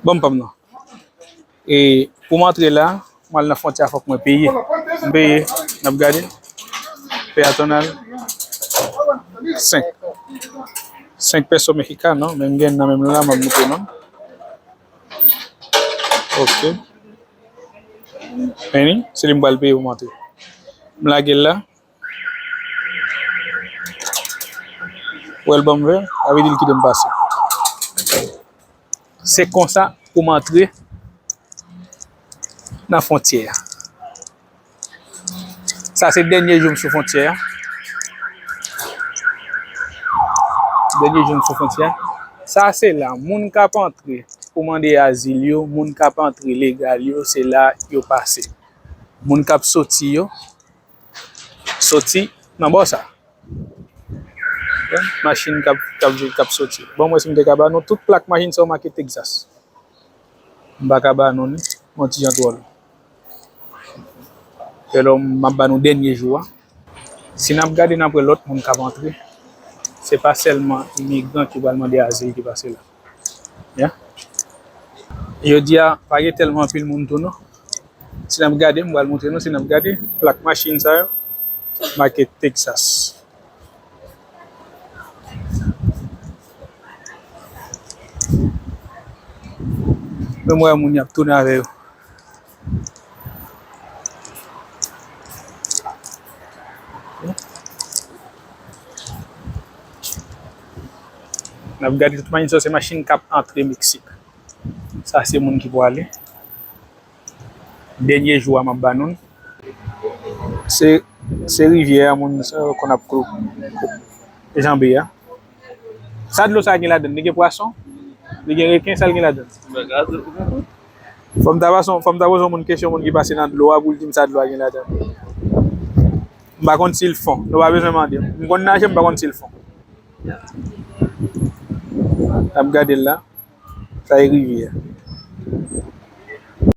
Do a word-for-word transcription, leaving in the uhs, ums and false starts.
Ban m pa m nan. E pou m antre la, m al nan fwontyè a, fòk mwen peye. M peye, n ap gade. Peatonal, senk. Senk peso meksikano, men m gen nan menm la, m ap montre nou. Ok. Vini, se li m pral peye pou m antre. M lage l la. Ou wè l ban m vè, sa vle di l kite m pase. Se konsa pou m antre nan fwontyè a. Sa se dènye jou m sou fwontyè a. Dènye jou m sou fwontyè a. Sa se la, moun k ap antre pou mande azil yo, moun k ap antre legal yo, se la yo pase. Moun k ap soti yo, soti nan bò sa. Machin k ap, k ap, k ap soti. Bon, mwen si m te ka ba nou tout plak machin sa yo make Texas. M pa ka ba nou ni, yon ti jan twò lou. Fè lò m ap ba nou dènye jou a. Si n ap gade, n ap wè lòt moun k ap antre. Se pa sèlman imigran ki pral mande azil ki pase la. Ya. Jodi a, pa gen tèlman anpil moun tou non. Si n ap gade, m pral montre nou, si n ap gade, plak machin sa yo, make Texas. Men m wè moun y ap tounen avè yo. N ap gade tout machin sa, se machin k ap antre Meksik. Sa se moun ki pwale. Dènye jou a m ap ba nou l. Se, se rivyè a moun sa yo konn ap kou-, janbe a. Sa dlo sa gen ladan l? Li gen pwason? Li gen reken? Sa l gen ladan l? Fò m ta pase, fò m ta poze yon moun kesyon, moun ki pase nan dlo a, pou l di m sa dlo a gen ladan l. M pa konn si l fon. Nou pa bezwen mande m. M konn naje, m pa konn si l fon. N ap gade l la. Sa e rivyè.